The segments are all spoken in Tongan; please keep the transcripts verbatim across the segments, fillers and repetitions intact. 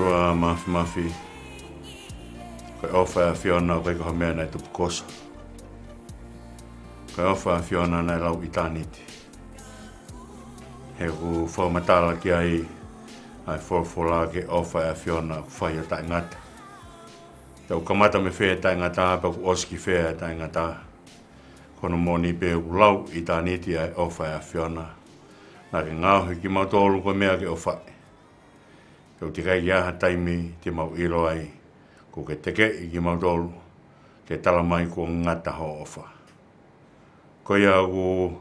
ʻOtua Māfimafi, ko e ʻofa ʻa e ʻAfiona ʻoku ʻikai ko ha meʻa naʻe tupukoso. Ko e ʻofa ʻa e ʻAfiona naʻe lau ʻitāniti. He ʻoku fakamatala ki ai ʻa e folofola ki he ʻofa ʻa e ʻAfiona ʻoku fai ʻo taʻengata. Pea ʻoku kamata mei fē ʻa e taʻengata, pea ʻoku ʻosi ki fē ʻa e taʻengata. Ko hono moʻoni pē ʻoku lau ʻitāniti ʻa e ʻofa ʻa e ʻAfiona. Naʻa ke ngaohi kimautolu ko e meʻa ke ʻofaʻi. Pea ʻoku teʻeki ai ha taimi te mau ʻilo ai kuo ke tekeʻi kimautolu ke tala mai kuo ngata hoʻo ʻofa. Ko ia ʻoku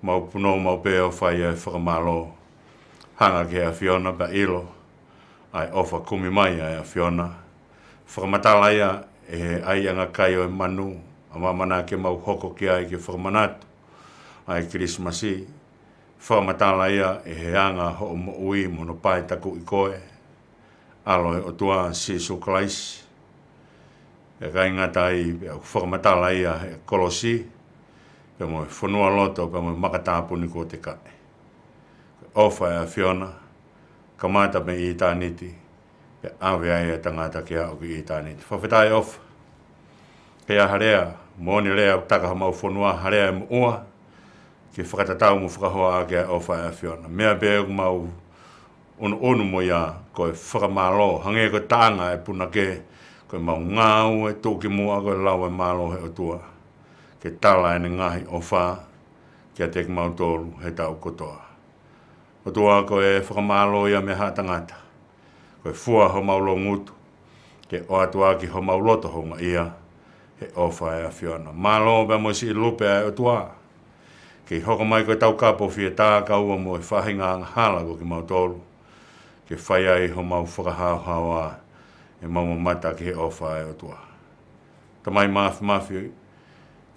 mau punou maʻu pē ʻo fai ʻa e fakamālō. Hanga ki he ʻAfiona pea ʻilo ʻa e ʻofa kumi mai ʻa e ʻAfiona. Fakamatala ia ʻe he ʻaiʻanga kai ʻo e manu, ʻa māmani ke mau hoko ki ai ke fakamanatu ʻa e Kilisimasi. Fakamatala ia ʻe he anga hoʻo moʻui mo hono paetakuʻi koe, ʻAlo ʻo e ʻOtua Sīsū Kalaisi. Pea ʻikai ngata ai, pea ʻoku fakamatala ia he kolosi, pea mo e fonualoto, pea mo e makatāpuni kuo tekeʻi. Ko e ʻofa ʻa e ʻAfiona, kamata mei ʻitāniti, pea ʻave ai ʻa e tangata ke aʻu ki ʻitāniti. Fakafetaʻi ʻofa. Pea ha lea, moʻoni lea ʻoku taka homau fonua, ha lea ʻe moʻua, ke fakatatau mo fakahoa ʻaki ʻa e ʻofa ʻa e ʻAfiona. Meʻa pē ʻoku mau ʻunuʻunu mo ia, ko e fakamālō, hangē ko e taʻanga ʻa e punake, ko ʻemau ngāue tuʻukimuʻa ko e lau ʻa e mālō ʻo e ʻOtua. Ke tala ʻene ngaahi ʻofa kiate kimautolu he taʻu kotoa. ʻOtua, ko e fakamālō ia mei he haʻa tangata. Ko e fua homau loungutu, ke ʻoatu ʻaki homau loto houngaʻia he ʻofa ʻa e ʻAfiona. Mālō pea mo e siʻi lupe ʻa e ʻOtua. Kei hoko mai ko e taukapo fie tā kaua mo e faʻahinga angahala ko kimautolu. Ke fai ai homau fakahaohaoa ʻemau mamata ki he ʻofa ʻa e ʻOtua. Tamai Māfimafi,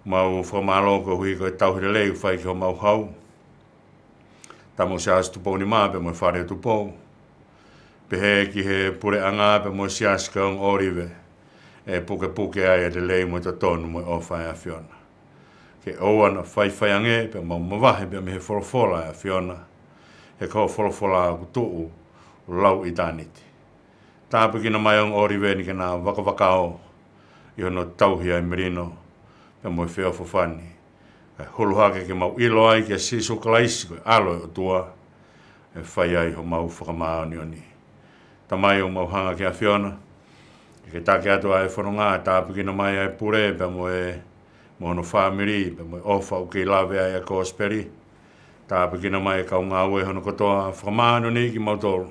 mau fakamālō koeʻuhi ko e tauhi lelei ʻoku fai ki homau hau. Tama ʻo e Siasi Tupou Nima pea mo e Fale ʻo Tupou. Pehē ki he puleʻanga pea mo e Siasi ko e Ongo ʻŌlive. ʻE pukepuke ai ʻa e lelei mo e totonu mo e ʻofa ʻa e ʻAfiona. Ke ʻoua naʻa faifai ange pea mau mavahe pea mei he folofola ʻa e ʻAfiona. He ko hoʻo folofola ʻoku tuʻu ʻo lau ʻitāniti. Tāpuekina mai ʻa e Ongo ʻŌlive ni ke na vakavakao ʻi hono tauhi ʻa e melino pea mo e feʻofoʻofani. Kae hulu hake ke mau ʻilo ai kia Sīsū Kalaisi ko e ʻAlo ʻo e ʻOtua, ʻe fai ai homau fakamāʻoniʻoni. Tamai, ʻoku mau hanga ki he ʻAfiona ke ke take atu ʻa e fononga, tāpuekina mai ʻa e pule pea mo e, mo hono fāmili, pea mo e ʻofa ʻoku kei lave ai ʻa e kosipeli. Tāpuekina mai ʻa e kau ngāue hono kotoa, fakamāʻoniʻoniʻi kimautolu.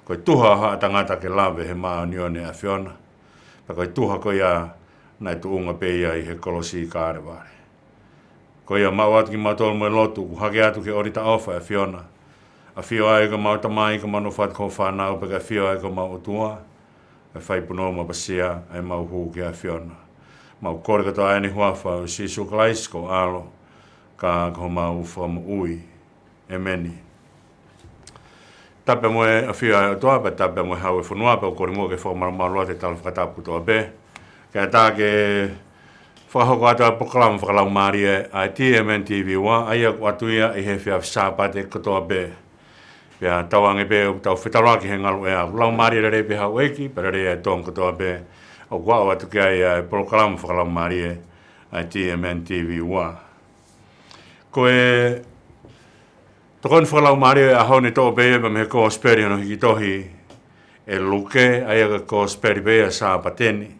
Ko e tuha ʻo haʻa tangata ke lave he māʻoniʻoni ʻa e ʻAfiona. Pea ko e tuha ko ia naʻe tuʻunga pē ia ʻi he kolosi ʻi Kalevale. Ko ia, maʻu atu kimautolu mo e lotu, ʻoku hake atu ki he ʻōlita ʻofa ʻa e ʻAfiona. ʻAfio ai ko homau Tamai, ko homau nofo atu ko hoʻo fānau, pea ke ʻafio ai ko homau ʻOtua. ʻE fai punou mapasia ʻemau hū ki he ʻAfiona. Mau kole kotoa ʻeni ʻi he huafa ʻo Sīsū Kalaisi ko ho ʻAlo, ka ko homau Fakamoʻui. ʻEmeni. Tapu mo e ʻafio ʻa e ʻOtua, pea tapu mo e Hau ʻo e fonua, pea ʻoku ou kole muʻa ke fakamalumalu atu e tala fakatapu kotoa pē. Kae ʻatā ke fakahoko atu ʻa e polokalama fakalaumālie ʻa e T M N T V Ua, ʻa ia ʻoku ʻoatu ia ʻi he efiafi Sāpate kotoa pē. Pea tauange pē ʻoku tau fetaulaki he ngaluʻea, ʻoku laumālie lelei pē houʻeiki, pea lelei ʻa e Tonga kotoa pē, ʻoku ʻoatu ki ai ʻa e polokalama fakalaumālie ʻa e T M N T V Ua. Ko e tokoni fakalaumālie ʻo e ʻaho ni ʻoku toʻo pē ia mei he kosipeli hono hiki tohi ʻe Luke, ʻa ia ko e kosipeli pē ia ʻo e Sāpate ni.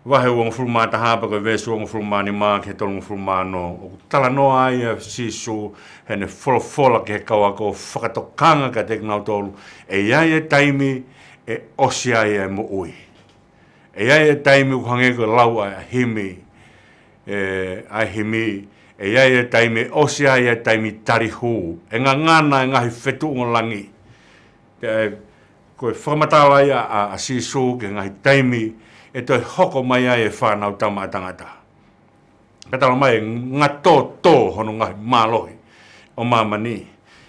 Vahe uongofulu mā taha pea ko e veesi uongofulu mā nima ki he tolungofulu mā ono, ʻoku talanoa ai ʻa Sīsū heʻene folofola ki he kau ako, fakatokanga kiate kinautolu, ʻe ʻi ai e taimi ʻe ʻosi ai e moʻui. ʻE ʻi ai e taimi ʻoku hangē ko e lau ʻa e himi, ʻe, ʻa e himi, ʻe ʻi ai e taimi ʻe ʻosi ai e taimi tali hū, ʻe ngangana e ngaahi fetuʻunga langi. Pea ʻe, ko e fakamatala ia ʻa, ʻa Sīsū ki he ngaahi taimi ʻe toe hoko mai ai e Fānautama ʻa Tangata. Ka talamai ʻe ngatōtō hono ngaahi mālohi ʻo māmani.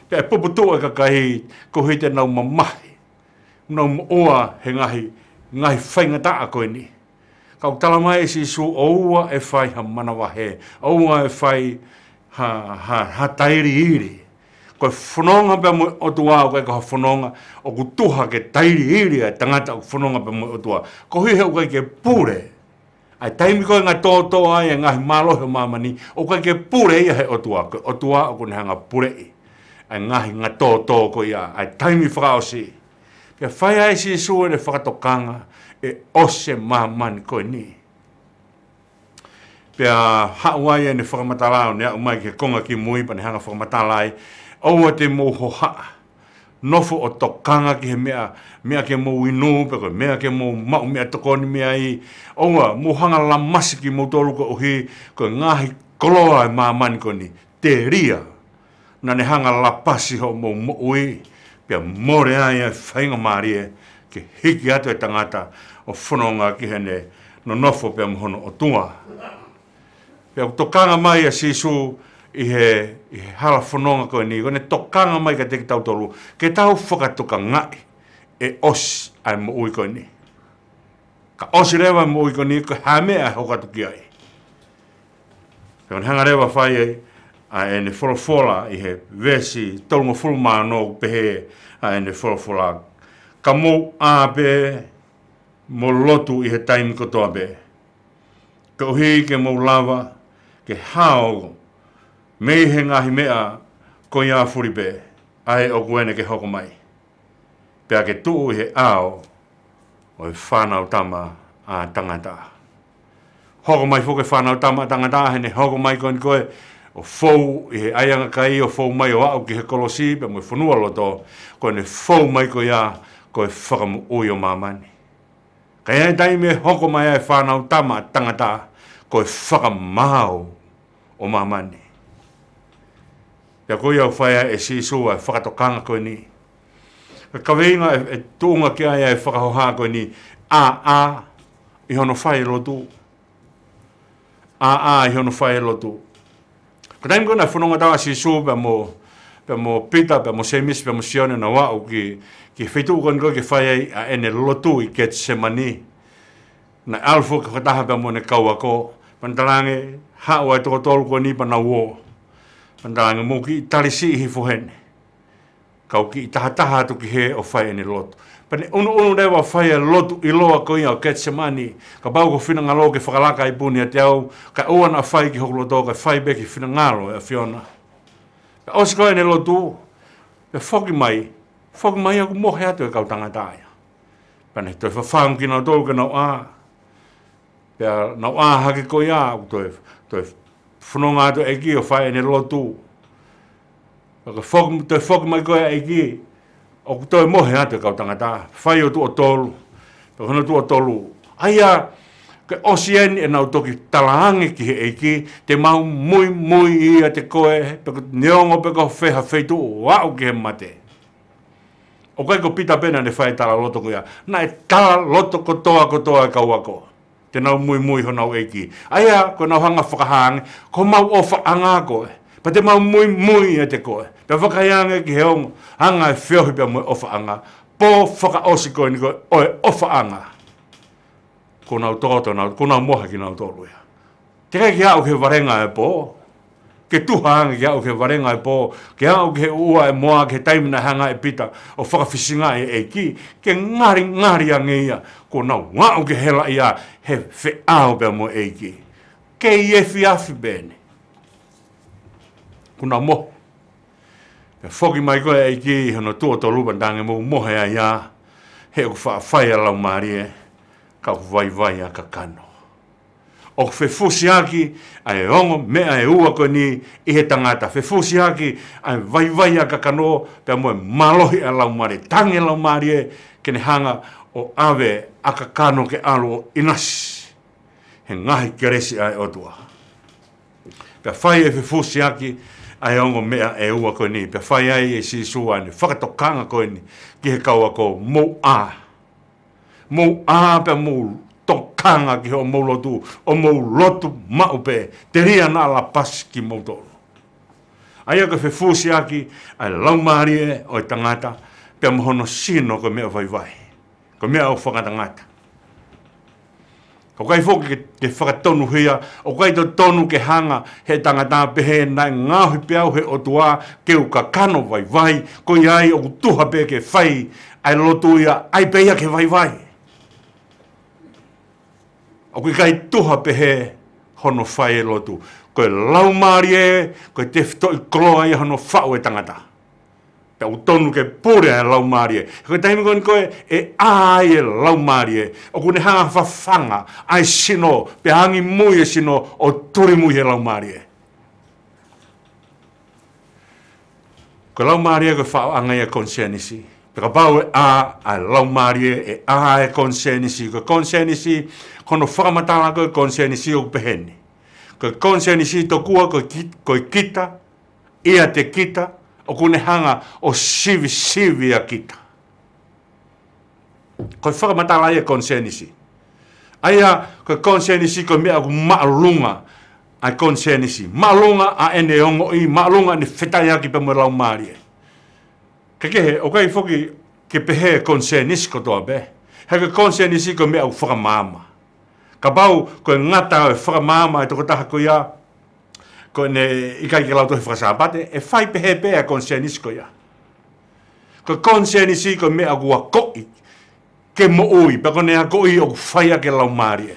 Pea ʻe puputuʻu e kakai koeʻuhi te nau mamahi, nau moʻua he ngaahi, ngaahi faingataʻa ko eni. Ka ʻoku talamai ʻe Sīsū ʻoua ʻe fai ha manavahē, ʻoua ʻe fai ha, ha, ha tailiili. Ko e fononga pea mo e ʻOtua ʻoku ʻikai ko ha fononga ʻoku tuha ke tailiili ʻa e tangata ʻoku fononga pea mo e ʻOtua. Koeʻuhi he ʻoku ʻikai ke pule. ʻA e taimi ko ē ʻoku tōtō ai e ngaahi mālohi ʻo māmani, ʻoku ʻikai ke pule ia he ʻOtua. Ko e ʻOtua ʻoku ne hanga ʻo puleʻi ʻa e ngaahi ʻoku tōtō ko ia, ʻa e taimi fakaʻosi. Pea fai ai ʻe Sīsū ʻene fakatokanga ʻe ʻosi e māmani ko eni. Pea haʻu ai ʻene fakamatala ʻo ne aʻu mai ki he konga kimui pea ne hanga ʻo fakamatala ai, ʻoua te mou hohaʻa. Nofo ʻo tokanga ki he meʻa, meʻa ke mou inu, pe ko e meʻa ke mou maʻu meʻatokoni mei ai. ʻOua, mou hanga ʻo lamasi kimoutolu koeʻuhi ko e ngaahi koloa ʻo e māmani ko eni. Telia naʻa ne hanga ʻo lapasi hoʻomou moʻui, pea mole ai ʻa e faingamālie ke hiki atu e tangata ʻo fononga ki heʻene nonofo pea mo hono ʻOtua. Pea ʻoku tokanga mai ʻa Sīsū ʻi he, ʻi he hala fononga ko eni, ko ʻene tokanga mai kiate kitautolu, ke tau fakatokangaʻi ʻe ʻosi ʻa e moʻui ko eni. Ka ʻosi leva e moʻui ko eni, ko e hā e meʻa ʻe hoko atu ki ai? Pea ʻoku ne hanga leva ʻo fai ai ʻa ʻene folofola ʻi he veesi tolungofulu mā ono, ʻoku pehē ʻa ʻene folofola: Ka mou ʻā pē mo lotu ʻi he taimi kotoa pē, koeʻuhi ke mou lava ke hao mei he ngaahi meʻa ko ia fuli pē, ʻa ē ʻoku ʻene ke hoko mai, pea ke tuʻu ʻi he ʻao ʻo e Fānautama ʻa Tangata. Hoko mai foki e Fānautama ʻa Tangata, heʻene hoko mai ko eni ko ē ʻo fou ʻi he ʻaiʻanga kai, ʻo fou mai ʻo aʻu ki he kolosi pea mo e fonualoto, ko ʻene fou mai ko ia ko e fakamoʻui ʻo māmani. Ka ʻi he taimi ʻe hoko mai ai e Fānautama ʻa Tangata, ko e fakamaau ʻo māmani. Pea ko ia ʻoku fai ai ʻe Sīsū ʻa e fakatokanga ko eni. Ko e kaveinga ʻe, ʻe tuʻunga ki ai ʻa e fakahoha ko eni, ʻā, ʻā ʻi hono fai e lotu. ʻĀ, ʻā ʻi hono fai e lotu. Ko e taimi ko ē naʻe fononga taha ʻa Sīsū pea mo, pea mo Pita, pea mo Sēmisi, pea mo Sione, nau aʻu ki, ki he feituʻu ko eni ko ē ke fai ai ʻa ʻene lotu ʻi Ketisemani. Naʻe ʻalu foki fakataha pea mo ʻene kau ako. Pea ne talaange, haʻu ʻa e toko tolu ko eni pea nau ō. Pea ne talaange, mou kiʻi tali siʻi hifo heni, kau kiʻi tahataha atu ki hē ʻo fai ʻene lotu. Pea ne ʻunuʻunu leva ʻo fai e lotu ʻiloa ko ia ʻo Ketisemani. Kapau ko ho finangalo ke fakalaka ʻa e ipu ni ʻiate au, kae ʻoua naʻa fai ki hoku loto, kae fai pē ki he finangalo ʻo e ʻAfiona. Pea ʻosi ko ē ʻene lotu, pea foki mai, foki mai ʻoku mohe atu e kau tangata ia. Pea ne toe fafangu kinautolu ke nau ʻā. Pea nau ʻā hake ko ia, ʻoku toe, toe fononga atu e ʻEiki ʻo fai ʻene lotu. Pea ko e foki, toe foki mai ko ia e ʻEiki, ʻoku toe mohe atu e kau tangata. Fai ʻo tuʻo tolu. Pea ko hono tuʻo tolu, ʻa ia, ke ʻosi eni ʻenau toki talaange ki he ʻEiki, te mau muimui ʻiate koe, pe ko e neongo pe ko fē ha feituʻu ʻo aʻu ki he mate. ʻOku ʻikai ko Pita pē naʻa ne fai e talaloto ko ia. Naʻe talaloto kotoa kotoa e kau ako te nau muimui honau ʻEiki. ʻA ia, ko ʻenau hanga ʻo fakahā ange, ko homau ʻofaʻanga koe. Pea te mau muimui ʻiate koe. Pea vakai ange ki he ongo, anga e feohi pea mo e ʻofaʻanga. Pō fakaʻosi ko eni ko ē ʻo e ʻofaʻanga, kuo nau toto, nau, kuo nau mohe kinautolu ia. Teʻeki ai ke aʻu ki he valenga e pō. Ke tuha ange ke aʻu ki he valenga e pō, ke aʻu ki he ʻuʻua e moa, ki he taimi naʻe hanga ʻe Pita ʻo fakafisingaʻi e ʻEiki, ke ngalingali ange ia, kuo nau aʻu ki he helaʻia he feʻao pea mo e ʻEiki. Kei efiafi pē eni, kuo nau mohe. Pea foki mai ko ē e ʻEiki ʻi hono tuʻo tolu pea ne talaange, mou mohe ai ā, he ʻoku faʻa fai ʻa e Laumālie, ka ʻoku vaivai ʻa e kakano. ʻOku fefusiaki ʻa e ongo meʻa ʻe ua ko eni ʻi he tangata. Fefusiaki ʻa e vaivai ʻa e kakano pea mo e mālohi ʻa e Laumālie. Tangi e Laumālie ke ne hanga ʻo ʻave ʻa e kakano ke ʻalu ʻo ʻinasi he ngaahi kelesi ʻa e ʻOtua. Pea fai e fefusiaki ʻa e ongo meʻa ʻe ua ko eni. Pea fai ai ʻe Sīsū ʻa ʻene fakatokanga ko eni ki he kau ako, mou ʻā. Mou ʻā pea mou tokanga ki hoʻomou lotu, ʻo mou lotu maʻu pē, telia naʻa lapasi kimoutolu. ʻA ia ko e fefusiaki ʻa e laumālie ʻo e tangata, pea mo hono sino ko e meʻa vaivai, ko e meʻa ʻoku fakatangata. ʻOku ʻikai foki ke, ke fakatonuhia, ʻoku ʻikai totonu ke hanga he tangata pehē naʻe ngaohi pē au he ʻOtua ke u kakano vaivai, ko ia ai ʻoku tuha pē ke fai ʻa e lotu ia, ʻai pē ia ke vaivai. ʻOku ʻikai tuha pehē hono fai e lotu. Ko e Laumālie, ko e tefitoʻi koloa ia hono faʻu e tangata. Pea ʻoku tonu ke pule ʻa e Laumālie. Ko e taimi ko eni ko ē ʻe ʻā ai e Laumālie, ʻoku ne hanga fafanga ʻa e sino, pea angimui e sino ʻo tulimui he Laumālie. Ko e Laumālie ko e faʻoʻanga ia e konisēnisi. Pea kapau ʻe ʻā ʻa e Laumālie, ʻe ʻā e konisēnisi. Ko e konisēnisi, ko hono fakamatala ko e konisēnisi ʻoku pehē ni. Ko e konisēnisi tokua ko e ki-, ko e kita, ʻiate kita, ʻoku ne hanga ʻo sivisiviʻi ʻa kita. Ko e fakamatala ia e konisēnisi. ʻA ia, ko e konisēnisi ko e meʻa ʻoku māʻolunga ʻa e konisēnisi. Māʻolunga ʻa ʻene ongoʻi, māʻolunga ʻene fetaiaki pea mo e Laumālie. Kehekehe, ʻoku ʻikai foki ke pehē e konisēnisi kotoa pē. He ko e konisēnisi ko e meʻa ʻoku fakamaama. Kapau ko e ngata ʻo e fakamaama e tokotaha ko ia, ko ʻene ʻikai ke lautohi fakasāpate, ʻe fai pehē pē ʻa e konisēnisi ko ia. Ko e konisēnisi ko e meʻa ʻoku akoʻi ke moʻui, pea ko ʻene akoʻi ʻoku fai ʻaki e Laumālie.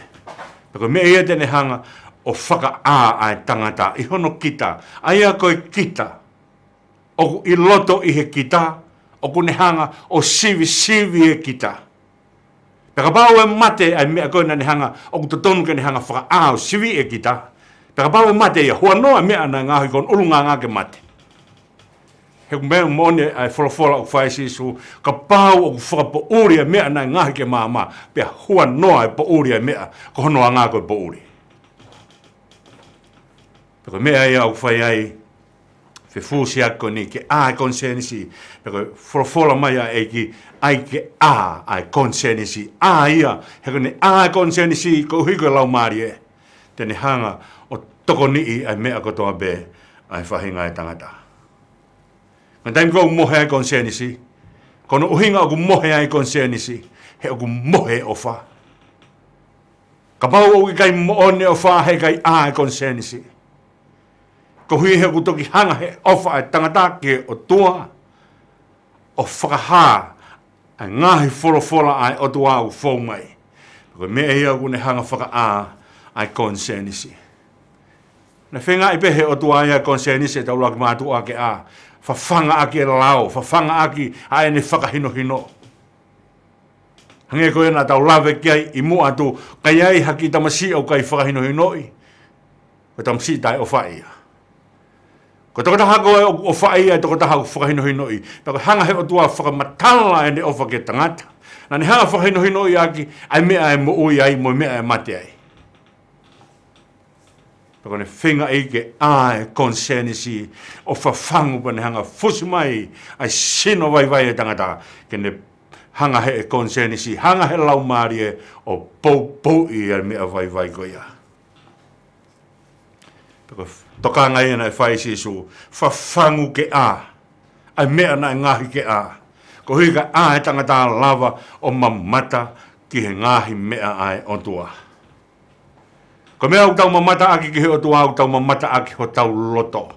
Pea ko e meʻa ia te ne hanga ʻo fakaʻā ʻa e tangata ʻi hono kita. ʻA ia ko e kita, ʻoku ʻi loto ʻi he kita, ʻoku ne hanga ʻo sivisiviʻi e kita. Pea kapau ʻe mate ʻa e meʻa ko ē naʻa ne hanga, ʻoku totonu ke ne hanga fakaʻā ʻo siviʻi e kita. Pea kapau ʻe mate ia, huanoa e meʻa naʻe ngaohi ko hono ʻulungaanga ke mate. He ʻoku meʻa moʻoni ʻa e folofola ʻoku fai ʻe Sīsū, kapau ʻoku fakapoʻuli e meʻa naʻe ngaohi ke maama, pea huanoa e poʻuli e meʻa, ko hono anga ko e poʻuli. Pea ko e meʻa ia ʻoku fai ai, fefusiaki ko eni ke ʻā e konisēnisi, pea ko e folofola mai ʻa e ʻEiki, ʻai ke ʻā ʻa e konisēnisi, ʻā ia, he ko ʻene ʻā e konisēnisi, koeʻuhi ko e Laumālie, te ne hanga ʻo tokoniʻi ʻa e meʻa kotoa pē ʻa e faʻahinga e tangata. Ngaahi taimi ko ē ʻoku mohe ai e konisēnisi, ko hono ʻuhinga ʻoku mohe ai e konisēnisi, he ʻoku mohe e ʻofa. Kapau ʻoku ʻikai moʻoni e ʻofa he ʻikai ʻā e konisēnisi. Koeʻuhi he ʻoku toki hanga he ʻofa ʻa e tangata ki he ʻOtua ʻo fakahā ʻa e ngaahi folofola ʻa e ʻOtua ʻoku fou mai. Ko e meʻa ia ʻoku ne hanga fakaʻā ʻa e konisēnisi. Naʻe feingaʻi pē he ʻOtua ia e konisēnisi ʻetau ʻuluaki mātuʻa ke ʻā, fafanga ʻaki e lao, fafanga ʻaki ʻa ʻene fakahinohino. Hangē ko ia naʻa tau lave ki ai ʻi muʻa atu, ka ʻi ai ha kiʻi tamasiʻi ʻoku ʻikai fakahinohinoʻi, ko e tamasiʻi taʻeʻofaʻi ia. Ko e tokotaha ko ē ʻoku ʻofaʻi ia e tokotaha ʻoku fakahinohinoʻi. Pea ko e hanga he ʻOtua fakamatala ʻene ʻofa ki he tangata, naʻa ne hanga fakahinohinoʻi ʻaki ʻa e meʻa ʻe moʻui ai mo e meʻa ʻe mate ai. Pea ko ʻene feingaʻi ke ʻā e konisēnisi ʻo fafangu pea ne hanga fusi mai ʻa e sino vaivai e tangata, ke ne hanga he konisēnisi, hanga he Laumālie ʻo poupouʻi ʻa e meʻa vaivai ko ia. Pea ko e tokanga ia naʻe fai ʻe Sīsū, fafangu ke ʻā ʻa e meʻa naʻe ngaohi ke ʻā, koeʻuhi ka ʻā e tangata lava ʻo mamata ki he ngaahi meʻa ʻa e ʻOtua. Ko e meʻa ʻoku tau mamata ʻaki ki he ʻOtua, ʻoku tau mamata ʻaki hotau loto.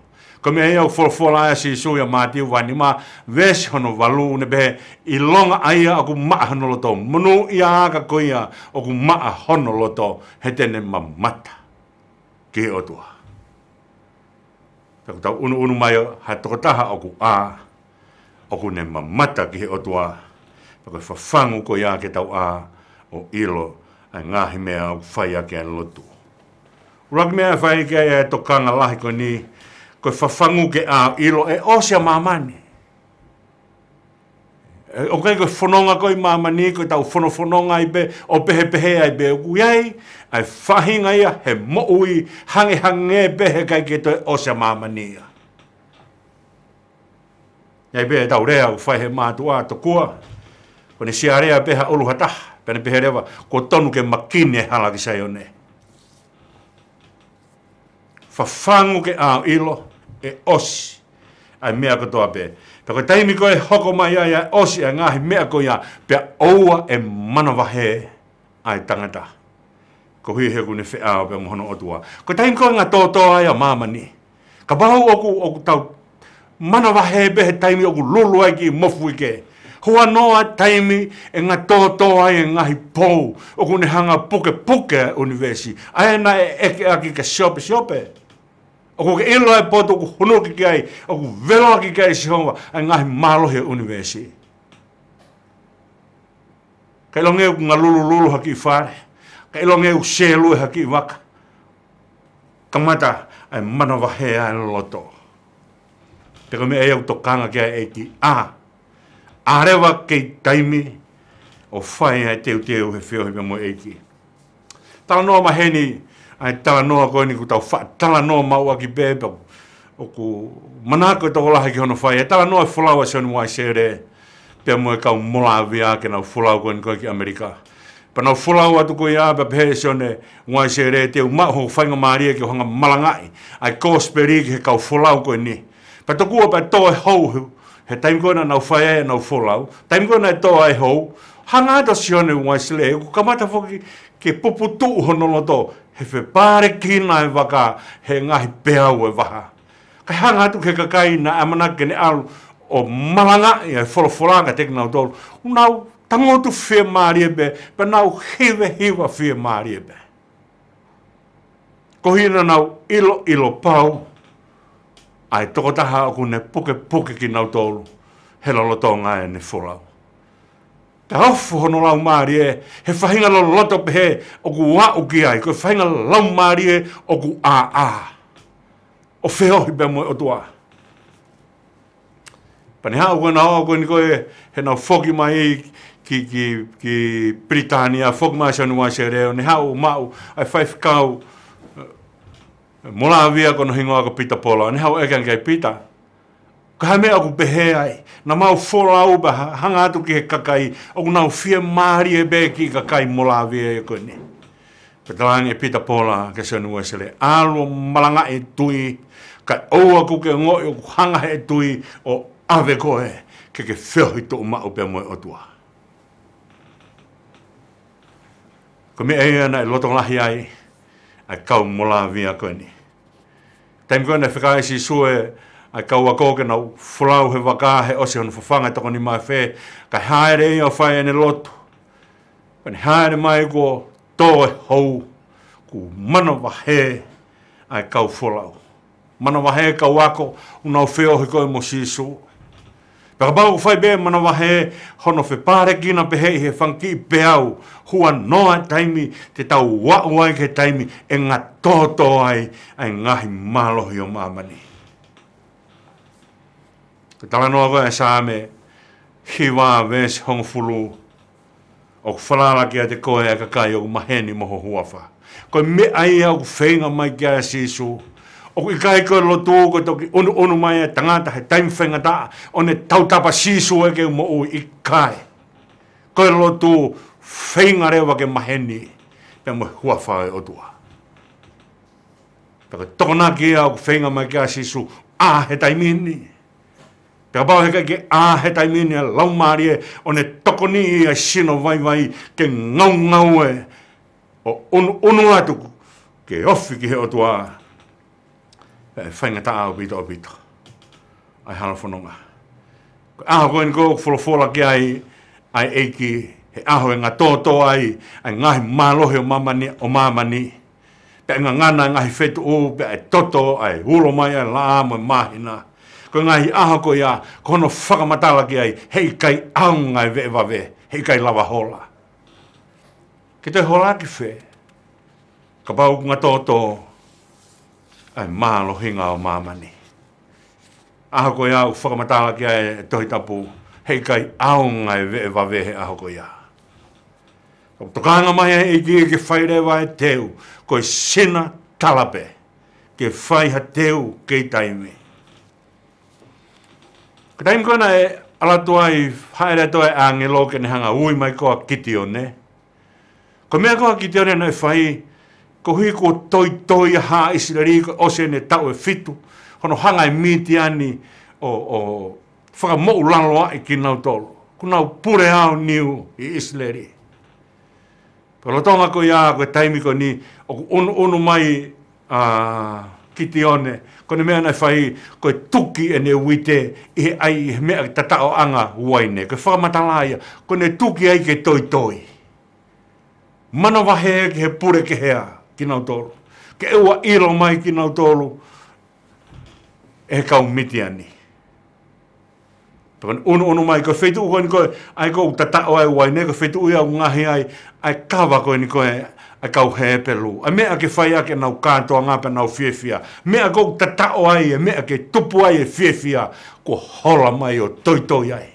Ko e meʻa ia ʻoku folofola ai ʻa Sīsū ʻia Mātiu vahe nima, veesi hono valu, ne pehē, ʻilonga ʻa ia ʻoku maʻa hono loto. Monūʻia ā ka ko ia ʻoku maʻa hono loto, he te ne mamata ki he ʻOtua. Pea ʻoku tau ʻunuʻunu mai ʻa e tokotaha ʻoku ʻā, ʻoku ne mamata ki he ʻOtua. Pea ko e fafangu ko ia ke tau ʻā ʻo ʻilo ʻa e ngaahi meʻa ʻoku fai ʻaki ʻa e lotu. ʻUluaki meʻa ʻe fai ki ai ʻa e tokanga lahi ko eni, ko e fafangu ke ʻā ʻo ʻilo ʻe ʻosi ʻa māmani. ʻE, ʻoku ʻikai ko e fononga ko ē ʻi māmani, ko ʻetau fonofononga ai pē, ʻo pehēpehē ai pē, ʻoku ʻi ai ʻa e faʻahinga ia he moʻui hangehangē pē he ʻikai ke toe ʻosi ʻa māmani ia. ʻI ai pē ʻetau lea ʻoku fai he mātuʻa tokua, ko ʻene sialea pē ha ʻulu ha taha, pea ne pehē leva, kuo tonu ke makini e hala ki Saione. Fafangu ke ʻā ʻo ʻilo ʻe ʻosi ʻa e meʻa kotoa pē. Pea ko e taimi ko ē ʻe hoko mai ai ʻa e ʻosi ʻa e ngaahi meʻa ko ia, pea ʻoua ʻe manavahē ʻa e tangata. Koeʻuhi he ʻoku ne feʻao pea mo hono ʻOtua. Ko e taimi ko ē ʻe ngatōtō ai ʻa māmani. Kapau ʻoku, ʻoku tau manavahē pē he taimi ʻoku lulu ai ki mofuike, huanoa taimi ʻe ngatōtō ai e ngaahi pou ʻoku ne hanga pukepuke ʻa e ʻunivēsi, ʻa ē naʻe ʻeke ʻaki kia Siope, Siope, ʻoku ke ʻilo ʻa e potu ʻoku hunuki ki ai, ʻoku velo ʻaki ki ai ʻe Sihova ʻa e ngaahi mālohi ʻo e ʻunivēsi? Ka ʻilonga ʻoku ngalulululu ha kiʻi fale, ka ʻilonga ʻoku sēlue ha kiʻi vaka, kamata ʻa e manavahē ʻa e loto. Pea ko e meʻa ia ʻoku tokanga ki ai e ʻEiki, ʻa, ʻa leva kei taimi ʻo fai ʻa e teuteu he feohi pea mo e ʻEiki. Talanoa maheni ʻa e talanoa ko eni ʻoku tau faʻa talanoa maʻu ʻaki pē, pea ʻoku manako e tokolahi ki hono fai. ʻA e talanoa e folau ʻa Sione Uaisele pea mo e kau Molāvia ke nau folau ko eni ko ē ki ʻAmelika. Pea nau folau atu ko ia, pea pehē ʻe Sione Uaisele, te u maʻu hoku faingamālie ke u hanga malangaʻi ʻa e kosipeli ki he kau folau ko eni. Pea tokua pea tō e hou he, he taimi ko ē naʻa nau fai ai ʻenau folau. Taimi ko ē naʻe tō ai e hou, hanga atu ʻa Sione Uaisele ʻoku kamata foki ke puputuʻu hono loto he fepālekina e vaka he ngaahi peau e vaha. Kae hanga atu ki he kakai naʻe ʻamanaki ke ne ʻalu ʻo malangaʻi ʻa e folofola kiate kinautolu, ʻoku nau tangutu fiemālie pē, pea nau hivehiva fiemālie pē. Koeʻuhi naʻa nau ʻiloʻilo pau ʻa e tokotaha ʻoku ne pukepuke kinautolu he lolotonga ʻene folau. Pea ofo hono laumālie he faʻahinga loloto pehē ʻoku aʻu ki ai, ko e faʻahinga laumālie ʻoku ʻāʻā ʻo feohi pea mo e ʻOtua. Pea ne haʻu ko ē ʻenau, ko eni ko ē, heʻenau foki mai ki, ki, ki Pilitānia, foki mai ʻa Sione Uaisele, ʻo ne haʻu ʻo maʻu ʻa e faifekau, ē, Molāvia ko hono hingoa ko Pita Pola, ʻo ne haʻu ʻo ʻeke ange kia Pita, ko e hā e meʻa ʻoku pehē ai? Naʻa mau folau pea ha-, hanga atu ki he kakai, ʻoku nau fiemālie pē e kiʻi kakai Molāvia ko eni. Pea talaange ʻe Pita Pola kia Sione Uaisele, ʻalu ʻo malangaʻi e tui, kae ʻoua kuo ke ongoʻi ʻoku hanga ʻe he tui ʻo ʻave koe ke ke feohi tuʻumaʻu pea mo e ʻOtua. Ko e meʻa ia naʻe loto lahi ai ʻa e kau Molāvia ko eni. Taimi ko ē naʻe fekau ai ʻe Sīsū ʻa e kau ako ke nau folau he vaka he ʻosi hono fafanga e toko nima afe, kae hāʻele ia ʻo fai ʻene lotu. Pea ne hāʻele mai kuo tō e hou, kuo manavahē ʻa e kau folau. Manavahē e kau ako, ʻoku nau feohi ko ē mo Sīsū. Pea kapau ʻoku fai pē manavahē hono fepālekina pehē ʻi he fanga kiʻi peau, huanoa taimi te tau aʻu ai ki he taimi ʻe ngatōtō ai ʻa e ngaahi mālohi ʻo māmani. Ko e talanoa ko ē ʻa e Saame hiva veesi hongofulu, ʻoku falala kiate koe ʻa e kakai ʻoku maheni mo ho huafa. Ko e meʻa ia ʻoku feinga mai ki ai ʻa Sīsū. ʻOku ʻikai ko e lotu ko e toki ʻunuʻunu mai ʻa e tangata he taimi faingataʻa ʻo ne tautapa, Sīsū ē, ke u moʻui, ʻikai. Ko e lotu feinga leva ke maheni pea mo e huafa ʻo e ʻOtua. Pea ko e tokonaki ia ʻoku feinga mai ki ai ʻa Sīsū, ʻā he taimi ni. Pea kapau heʻikai ke ʻā he taimi ni ʻa e Laumālie ʻo ne tokoniʻi ʻa e sino vaivai ke ngaungaue ʻo ʻunuʻunu atu ke ofi ki he ʻOtua, ʻe faingataʻa ʻaupito ʻaupito ʻa e hala fononga. Ko e ʻaho ko eni ʻoku folofola ki ai ʻa e ʻEiki, he ʻaho ʻe ngatōtō ai ʻa e ngaahi mālohi ʻo māmani, ʻo māmani. Pea ʻe ngangana ʻa e ngaahi fetuʻu, pea ʻe toto ʻa e ulo mai ʻa e laʻā mo e māhina. Ko e ngaahi ʻaho ko ia, ko hono fakamatala ki ai, heʻikai ʻaonga e veʻe vave, heʻikai lava hola. Ke toe hola ki fē? Kapau ʻoku ngatōtō ʻa e mālohinga ʻo māmani. ʻAho ko ia ʻoku fakamatala ki ai e Tohi Tapu, heʻikai ʻaonga e veʻe vave he ʻaho ko ia. ʻOku tokanga mai ʻa e ʻEiki ke fai leva e teu, ko e sina tala pē, ke fai ha teu kei taimi. Ko e taimi ko ē naʻe ʻalu atu ai, hāʻele atu ai e ʻāngelo ke ne hanga ui mai ko ē ʻa Kitione. Ko e meʻa ko ē ʻa Kitione naʻe fai, koeʻuhi kuo toitoi ʻa haʻa ʻIsileli, kuo ʻosi ʻene taʻu ʻe fitu hono hanga ʻe Mitiani ʻo, ʻo fakamoʻulaloaʻi kinautolu. Kuo nau pule aoniu ʻi ʻIsileli. Pea lolotonga ko ia, ko e taimi ko eni, ʻoku ʻunuʻunu mai ʻa Kitione, ko ʻene meʻa naʻe fai, ko e tuki ʻene uite ʻi he ʻai, ʻi he meʻa tataʻoʻanga uaine. Ko e fakamatala ia, ko ʻene tuki ai ke toitoi. Manavahē ki he pule kehe ʻa kinautolu. Ke ʻoua ʻilo mai kinautolu ʻe he kau Mitiani. Pea ko ʻene ʻunuʻunu mai, ko e feituʻu ko eni ko ē ʻoku tataʻo ai e uaine, ko e feituʻu ia ʻoku ngaohi ai ʻa e kava ko eni ko ē ʻa e kau Hepelū. ʻA e meʻa ke fai ʻaki ʻenau kātoanga pea nau fiefia. Meʻa ʻoku tataʻo ai, ʻa e meʻa ke tupu ai e fiefia, kuo hola mai ʻo toitoi ai.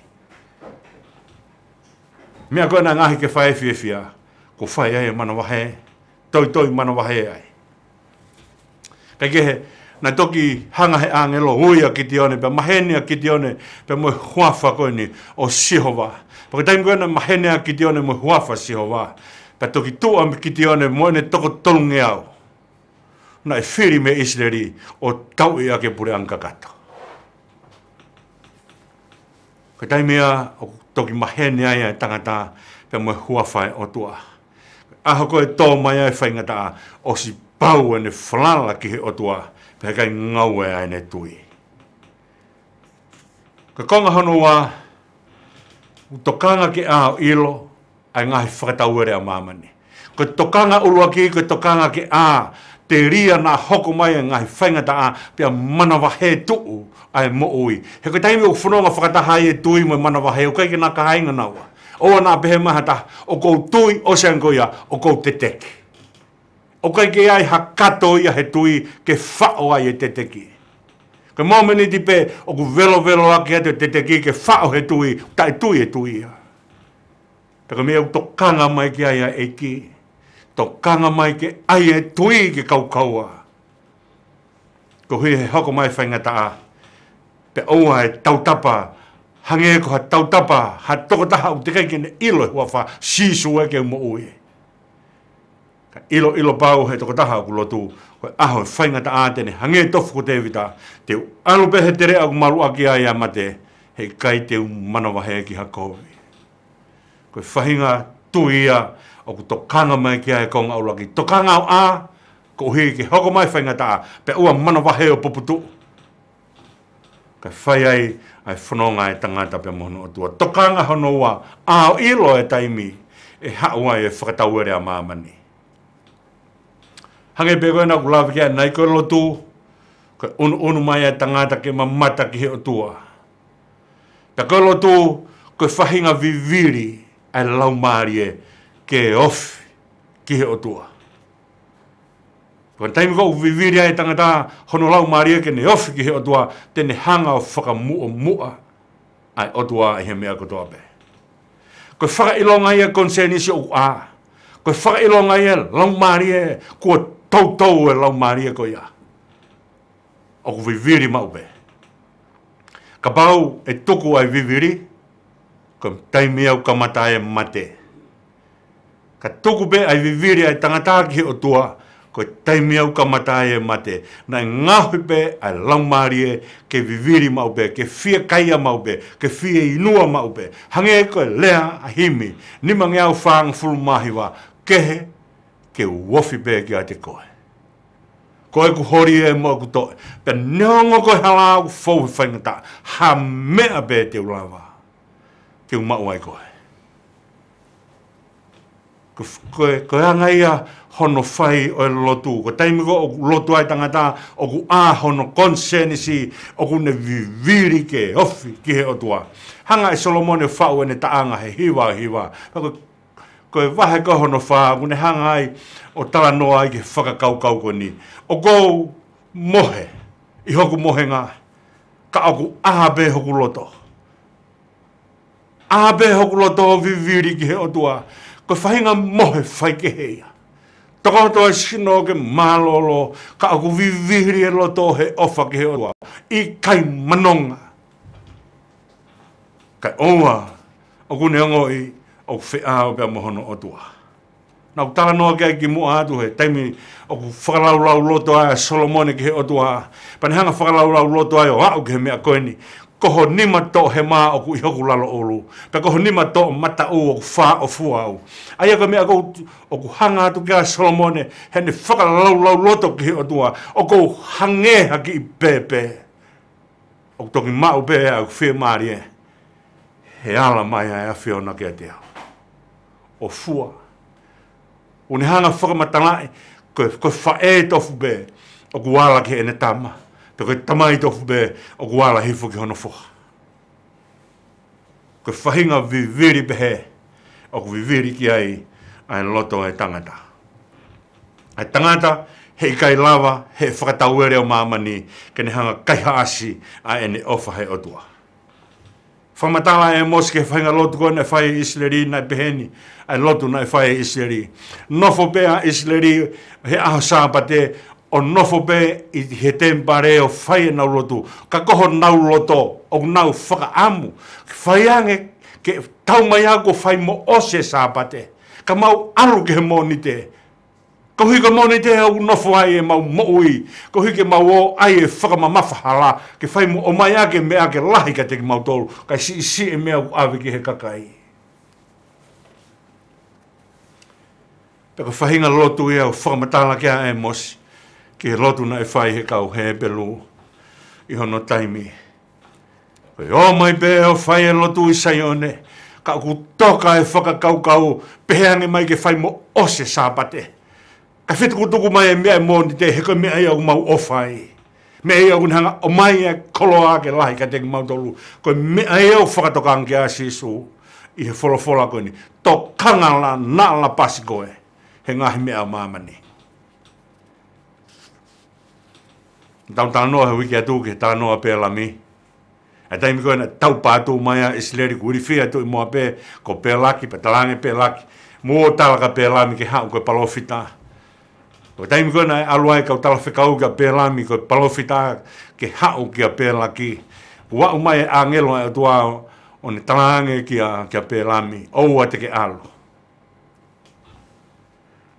Meʻa ko ē naʻe ngaohi ke fai e fiefia, kuo fai ai e manavahē, toitoi manavahē ai. Kae kehe, naʻe toki hanga ʻe he ʻāngelo ʻo ui ʻa Kitione, pea maheni ʻa Kitione pea mo e huafa ko eni ʻo Sihova. Pea ko e taimi ko ē naʻe maheni ai ʻa Kitione mo e huafa ʻo Sihova, pea toki tuʻu ʻa Kitione mo ʻene toko tolungeau naʻe fili mei ʻIsileli ʻo tauʻi ʻaki e puleʻanga kakato. Ko e taimi ia ʻoku toki maheni ai ʻa e tangata pea mo e huafa ʻo e ʻOtua. ʻAho ko ē tō mai ai e faingataʻa, ʻosi pau ʻene falala ki he ʻOtua, pea ʻikai ngāue ʻa ʻene tui. Ko e konga hono ua, ʻoku tokanga ke ʻā ʻo ʻilo ʻa e ngaahi fakatauele ʻa māmani. Ko e tokanga ʻuluaki, ko e tokanga ke ʻā, telia naʻa hoko mai e ngaahi faingataʻa, pea manavahē tuʻu ʻa e moʻui. He ko e taimi ʻoku fononga fakataha ai e tui mo e manavahē, ʻoku ʻikai ke na kāinga naua. ʻOua naʻa pehē mai ha taha, ʻoku ou tui, ʻosi ange ko ia, ʻoku ou teteki. ʻOku ʻikai ke ʻi ai ha kato ia he tui ke faʻo ai e teteki. Ko e momeniti pē ʻoku velovelo ʻaki atu e teteki ke faʻo he tui, taʻetui e tui ia. Pea ko e meʻa ʻoku tokanga mai ki ai ʻa e ʻEiki. Tokanga mai ke ʻai e tui ke kaukaua. Koeʻuhi he hoko mai e faingataʻa, pea ʻoua ʻe tautapa, hangē ko ha tautapa ha tokotaha ʻoku teʻeki ke ne ʻilo e huafa, Sīsū ē, ke u moʻui. Ka ʻiloʻilo pau he tokotaha ʻoku lotu, ko e ʻaho e faingataʻa te ne hangē tofu ko Tēvita, te u ʻalu pē he teleʻa ʻoku maluʻaki ai ʻa e mate, heʻikai te u manavahē ki ha kovi. Ko e faʻahinga tui ia ʻoku tokanga mai ki ai e konga ʻuluaki. Tokanga ʻo ʻā, koeʻuhi ke hoko mai e faingataʻa, pea ʻoua ʻe manavahē ʻo puputuʻu. Kae fai ai ʻa e fononga ʻa e tangata pea mo hono ʻOtua. Tokanga hono ua, ʻā ʻo ʻilo e taimi ʻe haʻu ai e fakatauele ʻa māmani. Hangē pē ko ē naʻa ku lave ki ai ʻanenai, ko e lotu, ko e ʻunuʻunu mai ʻa e tangata ke mamata ki he ʻOtua. Pea ko e lotu, ko e faʻahinga vivili ʻa e laumālie ke ofi ki he ʻOtua. Ko e taimi ko ē ʻoku vivili ai e tangata hono laumālie ke ne ofi ki he ʻOtua, te ne hanga ʻo fakamuʻomuʻa ʻa e ʻOtua ʻi he meʻa kotoa pē. Ko e fakaʻilonga ia e konisēnisi ʻoku ʻā. Ko e fakaʻilonga ia e laumālie, kuo toutou e laumālie ko ia. ʻOku vivili maʻu pē. Kapau ʻe tuku ʻa e vivili, ko e taimi ia ʻoku kamata ai e mate. Ka tuku pē ʻa e vivili ʻa e tangata ki he ʻOtua, ko e taimi ia ʻoku kamata ai e mate. Naʻe ngaohi pē ʻa e laumālie ke vivili maʻu pē, ke fiekaia maʻu pē, ke fieinua maʻu pē. Hangē ko e lea ʻa e himi nimangeau fāngofulu mā hiva, kehe, ke u ofi pē kiate koe. Ko ʻeku holi ē mo ʻeku toʻe. Pea neongo ko e hala ʻoku fou he faingataʻa, ha meʻa pē te u lava ke u maʻu ai koe. Ko, ko, ko e anga ia hono fai ʻo e lotu. Ko e taimi ko ē ʻoku lotu ai e tangata, ʻoku ʻā hono konisēnisi, ʻoku ne vivili ke ofi ki he ʻOtua. Hanga ʻe Solomone ʻo faʻu ʻene taʻanga he hiva hiva. Ko, ko e vahe ko ē hono fā, ʻoku ne hanga ai ʻo talanoa ai ki he fakakaukau ko eni. ʻOku ou mohe ʻi hoku mohenga, ka ʻoku ʻā pē hoku loto. ʻĀ pē hoku loto ʻo vivili ki he ʻOtua. Ko e faʻahinga mohe faikehe ia. Tokoto e sino ke mālōlō, ka ʻoku vivili e loto he ʻofa ki he ʻOtua. ʻIkai manonga. Kae ʻoua, ʻoku ne ongoʻi ʻoku feʻao pea mo hono ʻOtua. Naʻa ku talanoa ki ai kimuʻa atu he taimi ʻoku fakalaulauloto ai ʻa Solomone ki he ʻOtua. Pea ne hanga fakalaulauloto ai ʻo aʻu ki he meʻa ko eni. Ko ho nima toʻohema ʻoku ʻi hoku lalo ʻulu, pea ko ho nima toʻomataʻu ʻoku fāʻofua au. ʻA ia ko e meʻa ʻoku, ʻoku hanga atu ki ai ʻa Solomone heʻene fakalaulauloto ki he ʻOtua, ʻoku ou hangē ha kiʻi pēpē. ʻOku toki maʻu pē ʻa e fiemālie he ala mai ʻa e ʻAfiona kiate au. ʻOfua. ʻOku ne hanga fakamatalaʻi, ko e, ko e faʻē tofu pē ʻoku ala ki heʻene tama, pea ko e tamai tofu pē ʻoku ala hifo ki hono foha. Ko e faʻahinga vivili pehē ʻoku vivili ki ai ʻa e loto ʻo e tangata. ʻA e tangata heʻikai lava he fakatauele ʻo māmani ke ne hanga kaihaʻasi ʻa ʻene ʻofa he ʻOtua. Fakamatala ʻa ʻĒmosi ki he faʻahinga lotu ko ē naʻe fai ʻe ʻIsileli, naʻe pehē ni ʻa e lotu naʻe fai ʻe ʻIsileli. Nofo pē ʻa ʻIsileli he ʻaho Sāpate, ʻo nofo pē ʻi he temipale ʻo fai ʻenau lotu. Ka ko honau loto, ʻoku nau fakaʻamu ke fai ange, ke tau mai au kuo fai mo ʻosi e Sāpate, ka mau ʻalu ki he Mōnite. Koeʻuhi ko e Mōnite ʻoku nofo ai ʻemau moʻui, koeʻuhi ke mau ō ai e fakamamafa hala, ke fai mo ʻomai ʻaki e meʻa ke lahi kiate kimautolu, kae siʻisiʻi e meʻa ʻoku ʻave ki he kakai. Pea ko e faʻahinga lotu ia ʻoku fakamatala ki ai ʻa ʻĒmosi ki he lotu naʻe fai ʻe he kau Hepelū ʻi hono taimi. Ko e ō mai pē ʻo fai e lotu ʻi Saione, ka ʻoku toka e fakakaukau, pehē ange mai ke fai mo ʻosi e Sāpate, kae fetukutuku mai e meʻa ʻi he Mōnite, he ko e meʻa ia ʻoku mau ʻofa ai. Meʻa ia ʻoku ne hanga ʻomai e koloa ke lahi kiate kimautolu. Ko e meʻa ia ʻoku fakatokanga ki ai ʻa Sīsū ʻi he folofola ko eni. Tokanga la, naʻa la pasi koe he ngaahi meʻa ʻo māmani. Tau talanoa he uike atu ki he talanoa ʻa Pēlami. ʻA e taimi ko ē naʻe taupā atu mai ai ʻa ʻIsileli, kuo ilifia atu ʻi Moape, ko Pēlaki, pea talaange ʻe Pēlaki, mou ō ʻo tala kia Pēlami ke haʻu ko e palōfita. Ko e taimi ko ē naʻe ʻalu ai e kau talafekau kia Pēlami ko e palōfita ke haʻu kia Pēlaki, kuo aʻu mai e ʻāngelo ʻa e ʻOtua ʻo ne talaange kia, kia Pēlami, ʻoua te ke ʻalu.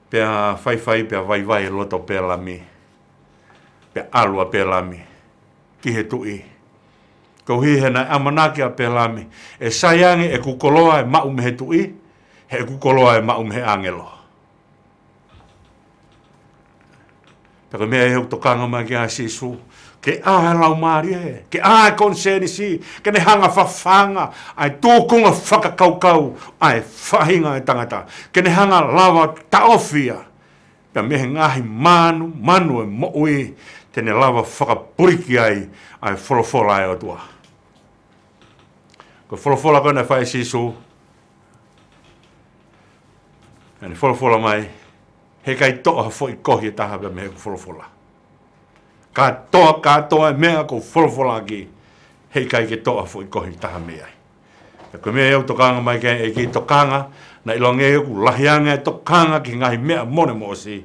Pea faifai, pea vaivai e loto ʻo Pēlami. Pea ʻalu ʻa Pēlami ki he tuʻi, koeʻuhi he naʻe ʻamanaki ʻa Pēlami, ʻe sai ange ʻeku koloa ʻe maʻu mei he tuʻi, he ʻeku koloa ʻe maʻu mei he ʻāngelo. Pea ko e meʻa ia ʻoku tokanga mai ki ai ʻa Sīsū, ke ʻā e laumālie, ke ʻā e konisēnisi, ke ne hanga fafanga ʻa e tūkunga fakakaukau ʻa e faʻahinga ʻo e tangata, ke ne hanga lava taʻofi ia pea mei he ngaahi manu, manu ʻo e moʻui, te ne lava fakapuliki ai ʻa e folofola ʻa e ʻOtua. Ko e folofola ko ē naʻe fai ʻe Sīsū, naʻa ne folofola mai, heʻikai toʻo ha foʻi kohi ʻe taha pē mei heʻeku folofola. Kātoa, kātoa e meʻa kuo u folofola ʻaki, heʻikai ke toʻo ha foʻi kohi ʻe taha mei ai. Pea ko e meʻa ia ʻoku tokanga mai ki ai e ʻEiki, tokanga, naʻe ʻiloange ʻoku lahi ange e tokanga ki he ngaahi meʻa mole mo ʻosi,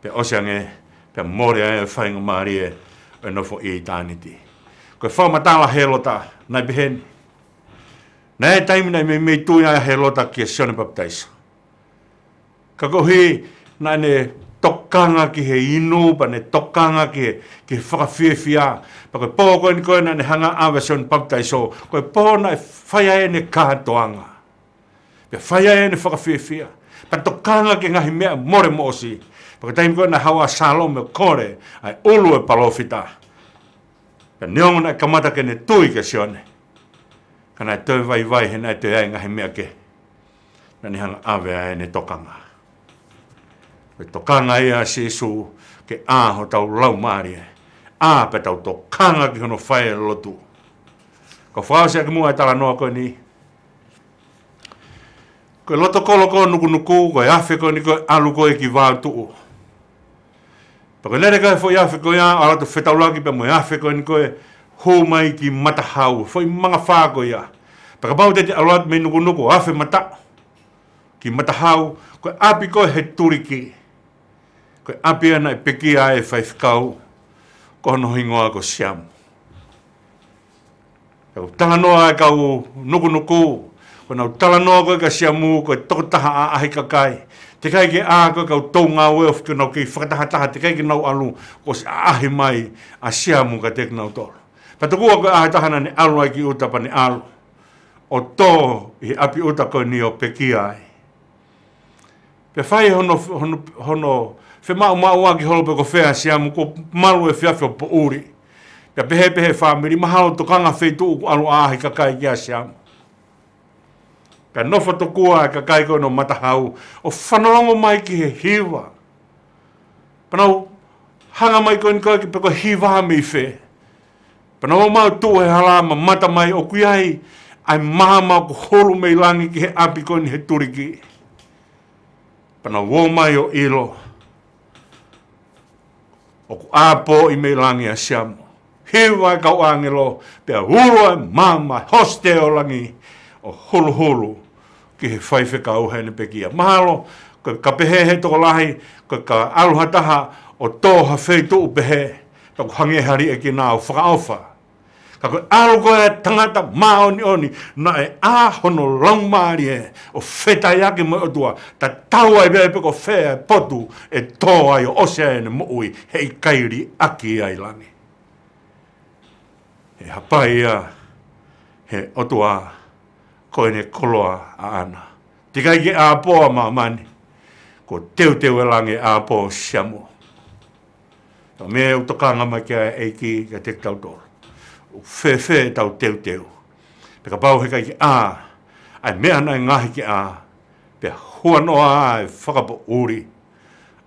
pea ʻosi ange, pea mole ai e faingamālie ʻo e nofo ʻi ʻitāniti. Ko e fakamatala ʻa Hēlota, naʻe pehē ni. Naʻe ʻi ai e taimi naʻe meimei tui ai ʻa Hēlota kia Sione Papitaiso. Ka koeʻuhi naʻa ne tokanga ki he inu, pea ne tokanga ki he, ki he fakafiefia. Pea ko e pō ko eni ko ē naʻa ne hanga ʻave ʻa Sione Papitaiso, ko e pō naʻe fai ai ʻene kātoanga, pea fai ai ʻene fakafiefia, pea tokanga ki he ngaahi meʻa mole mo ʻosi. Pea ko e taimi ko ē naʻe haʻu ʻa ʻApisalome ʻo kole ʻa e ʻulu ʻo e palōfita, pea neongo naʻe kamata ke ne tui kia Sione, ka naʻe toe vaivai he naʻe toe ʻi ai e ngaahi meʻa kehe naʻa ne hanga ʻave ai ʻene tokanga. Ko e tokanga ia ʻa Sīsū, ke ʻā hotau laumālie, ʻā pea tau tokanga ki hono fai e lotu. Ko e fakaʻosi ʻaki muʻa e talanoa ko eni, ko e loto kolo ko ē ʻo Nukunuku, ko e afe ko eni ko ē ʻalu ko ē ki Vao Tuʻu. Pea ko e lele ko ē e foʻi afe ko ia, ʻalu atu ʻo fetaulaki pea mo e afe ko eni ko ē hū mai ki Matahau, foʻi mangafā ko ia. Pea kapau te te ʻalu atu mei Nukunuku ʻo afe mataʻu ki Matahau, ko e ʻapi ko ē he tuliki, ko e ʻapi ia naʻe pekia ai e faifekau, ko hono hingoa ko Siamu. Pea ʻoku talanoa e kau Nukunuku, ko ʻenau talanoa ko ē kia Siamu, ko e tokotaha ʻaʻahi kakai. Teʻeki ai ke ʻā ko ē e kau touʻu ngāue ʻo fiki ʻenau kei fakatahataha, teʻeki ai ke nau ʻalu, kuo ʻosi ʻaʻahi mai ʻa Siamu kiate kinautolu. Pea tokua ko e ʻaho ʻe taha naʻa ne ʻalu ai ki ʻuta pea ne ʻalu ʻo tō ʻi he ʻapi ʻuta ko eni ʻo pekia ai. Pea fai hono, hono, hono femaʻumaʻuʻaki holo pe ko fē ʻa Siamu, kuo malu e efiafi ʻo poʻuli. Pea pehē pē ʻe he fāmili, mahalo tokanga feituʻu kuo ʻalu ʻaʻahi kakai kia Siamu. Pea nofo tokua e kakai ko eni ʻo matahau, ʻo fanongo mai ki he hiva. Pea nau hanga mai ko eni ko e kiʻi pe ko e hiva mei fē. Pea nau ō mai ʻo tuʻu he hala, mamata mai ʻoku ʻi ai ʻa e maama ʻoku hulu mei langi ki he ʻapi ko eni he tuliki. Pea nau ō mai ʻo ʻilo ʻoku ʻāpoʻi mei langi ʻa Siamu. Hiva e kau ʻāngelo, pea ulo e maama, hosi tē ʻo langi, ʻo huluhulu ki he faifekau heʻene pekia. Mahalo, ko e ka pehē ʻe he tokolahi, ko e ka ʻalu ha taha ʻo tō ha feituʻu pehē, pea ʻoku hangē ha liʻekina ʻo fakaʻofa. Ka ko e ʻalu ko ē ʻa e tangata māʻoniʻoni, naʻe ʻā hono laumālie ʻo fetaiaki mo e ʻOtua, tatau ai pē pe ko fē e potu ʻe tō ai ʻo ʻosi ai ʻene moʻui, heʻikai liʻaki ai langi. He hapai ia he ʻOtua ko ʻene koloa ʻaʻana. Teʻeki ai ke ʻāpō ʻa māmani, kuo teuteu ʻe langi e ʻāpō ʻo Siamu. Ko e meʻa ʻoku tokanga mai ki ai e ʻEiki kiate kitautolu. ʻOku fēfē ʻetau teuteu? Pea kapau heʻikai ke ʻā ʻa e meʻa naʻe ngaahi ke ʻā, pea huanoa ʻa e fakapoʻuli,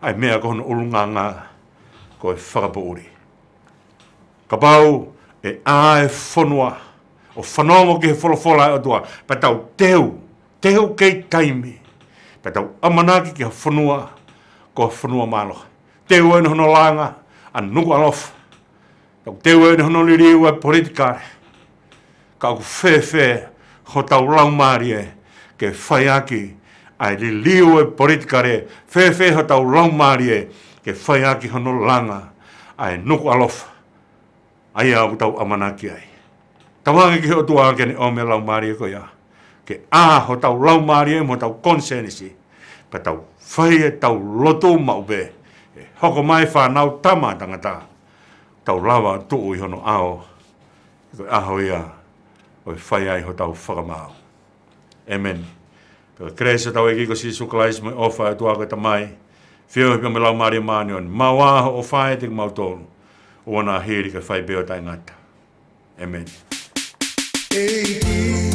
ʻa e meʻa ko hono ʻulungaanga ko e fakapoʻuli. Kapau ʻe ʻā e fonua ʻo fanongo ki he folofola ʻa e ʻOtua, pea tau teu, teu kei taimi, pea tau ʻamanaki ki ha fonua ko ha fonua mālohi. Teu ʻeni hono langa ʻa Nukuʻalofa. Tau teu ʻeni hono liliu e politikale. Ka ʻoku fēfē hotau laumālie ke fai ʻaki ʻa e liliu e politikale? Fēfē hotau laumālie ke fai ʻaki hono langa ʻa e Nukuʻalofa, ʻa ia ʻoku tau ʻamanaki ai? Tauange ki he ʻOtua ke ne ʻomi e laumālie ko ia, ke ʻā hotau laumālie mo hotau konisēnisi, pea tau fai ʻetau lotu maʻu pē, ʻe hoko mai fānau tama tangata, tau lava tuʻu ʻi hono ʻao, ko e ʻaho ia ʻo e fai ai hotau fakamaau. ʻĒmeni. Pea ko e kelesi ʻa hotau ʻEiki ko Sīsū Kalaisi mo e ʻofa ʻa e ʻOtua ko e Tamai, feohi pea mo e Laumālie Māʻoniʻoni, maʻu ʻa e ʻofa ʻiate kimautolu, ʻoua naʻa hili kae fai pē ʻo taʻengata. ʻĒmeni. ʻEiki,